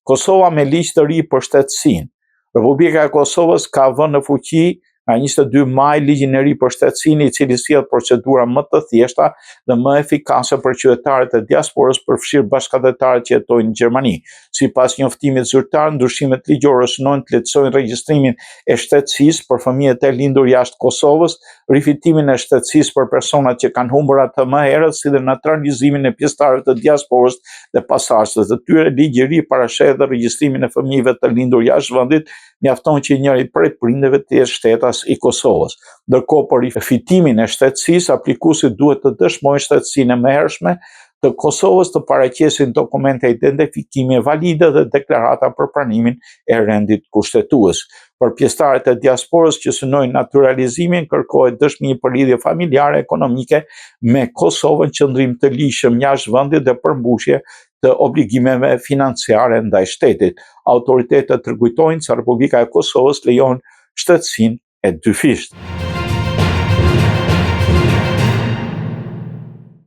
Kosova me ligj të ri për shtetësinë. Republika e Kosovës ka vënë në fuqi nga 22 maj ligjin e ri për shtetësinë, i cili sjell procedura më të thjeshta dhe më efikase për qytetarët e diasporës, përfshirë bashkatdhetarët që jetojnë në Gjermani. Sipas njoftimit zyrtar, ndryshimet ligjore synojnë të lehtësojnë regjistrimin e shtetësisë për fëmijët e lindur jashtë Kosovës, rifitimin e shtetësisë për personat që kanë humbur atë më herët, si dhe natyralizimin e pjesëtarëve të diasporës dhe pasardhësve të tyre. Ligji i ri parasheh edhe regjistrimin e fëmijëve të lindur jashtë vendit, mjafton që njëri prej prindërve të jetë shtetas i Kosovës. Ndërkohë për rifitimin e shtetësisë, aplikuesit duhet të dëshmojnë shtetësinë e mëhershme të Kosovës, të paraqesin dokumente identifikimi valide dhe deklarata për pranimin e rendit kushtetues. Për pjesëtarët e diasporës që synojnë natyralizimin, kërkohet dëshmi për lidhje familjare ekonomike me Kosovën, qëndrim të ligjshëm jashtë vendit dhe përmbushje të obligimeve financiare ndaj shtetit. Autoritetet rikujtojnë se Republika e Kosovës lejon shtetësinë e dyfishtë.